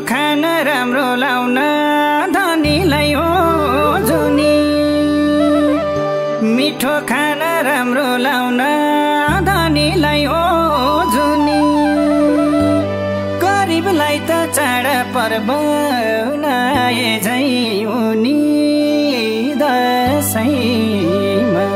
खान राम्रो लाउन धनीलाई हो जुनी मिठो खान राम्रो लाउन धनीलाई हो जुनी गरिबलाई त चाड पर्व नआए झै उनी दशैँमा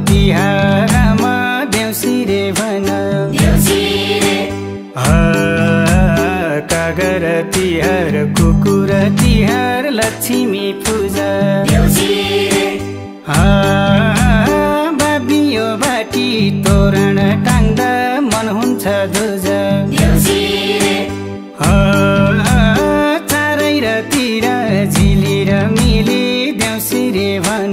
तिहारमा देउसिरे भन कागर तिहार कुकुर तिहार लक्ष्मी पूजा बाबियो बाटी तोरण टाङ्दा मन हुन्छ दुज चारैतिर झिली र मिली देउसिरे भन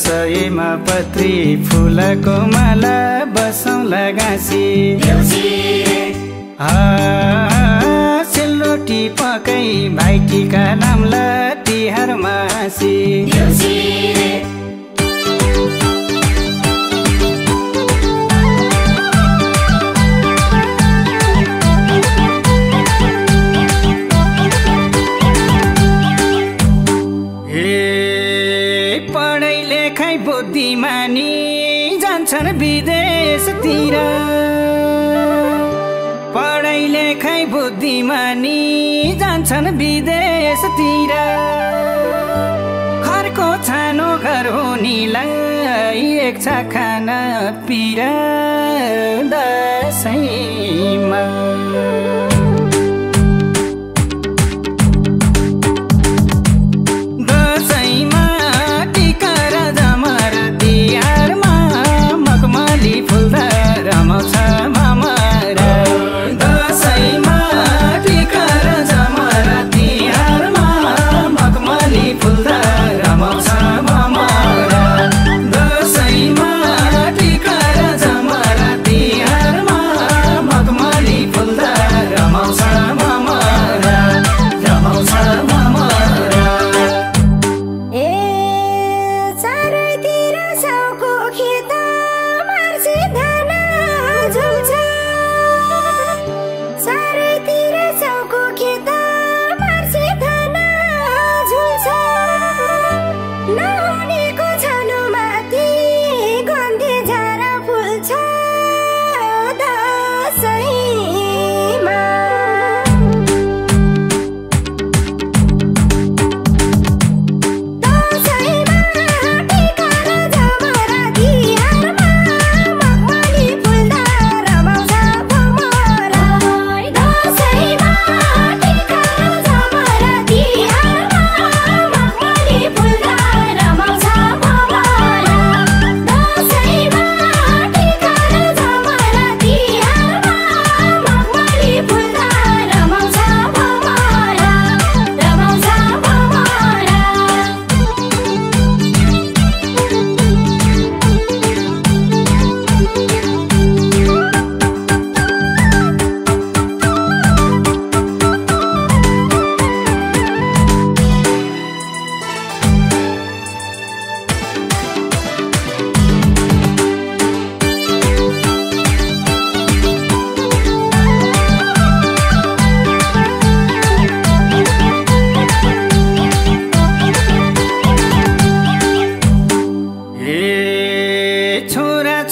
सयमा पत्री फुलको माला बसौँला गाँसी सेलरोटी पकाई भाइटीका नामला तिहारमा हाँसी बुद्धिमानी जान्छन् विदेशतिर पढाइ लेखाइ बुद्धिमानी जान्छन् विदेशतिर घरको छानो घर हुनेलाई एक छ खाना पिर दशैँमा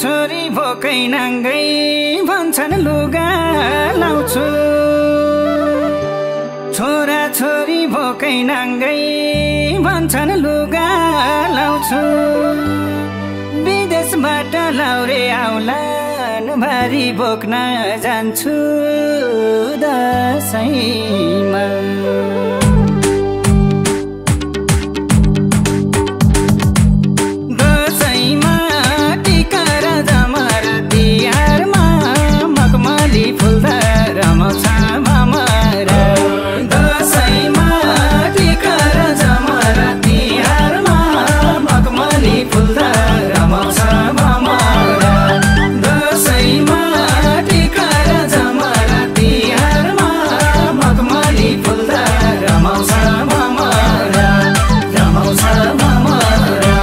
छोरी भोकै नाङ्गै भन्छन् लुगा लाउँछु छोरा छोरी भोकै नाङ्गै भन्छन् लुगा लाउँछु विदेशबाट लाउरे आउलान भारी बोक्न जान्छु दशैँमा दशैँमा टिका र झमर तिहारमा मखमली फुल्दा रमाउँछ भमरा दशैँमा टिका र झमर तिहारमा मखमली फुल्दा रमाउँछ भमरा दशैँमा टिका र झमर तिहारमा मखमली फुल्दा रमाउँछ भमरा रमाउँछ भमरा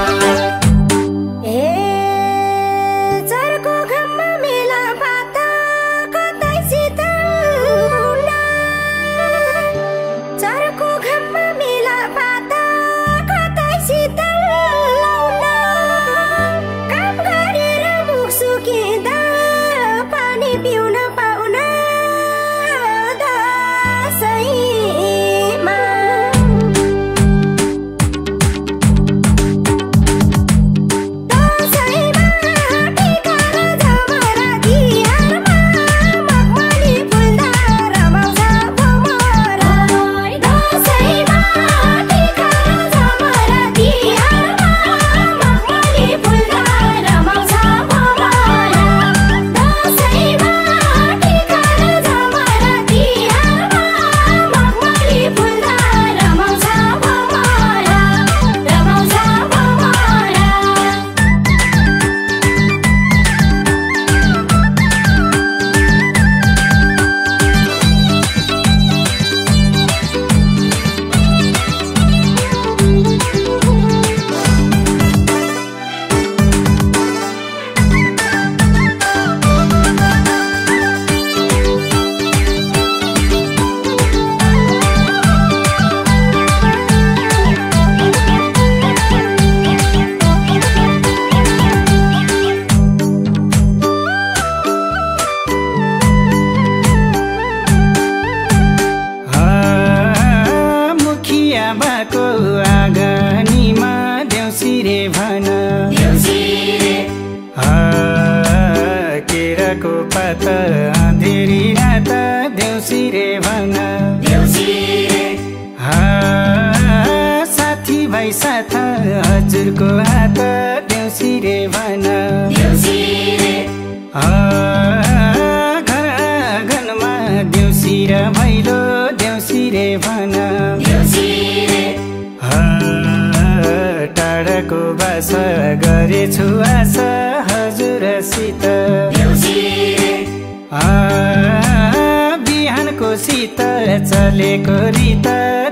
बाको आँगनीमा देउसिरे भन केराको पात अँधेरी रात देउसिरे भन साथी भाइ साथ हजुरको हात देउसिरे भन घर आँगनमा देउसी र भैलो देउसिरे भन टाढाको बास गरेछु आशा हजुरसित बिहानको शीत चलेको रित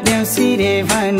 देउसिरे भन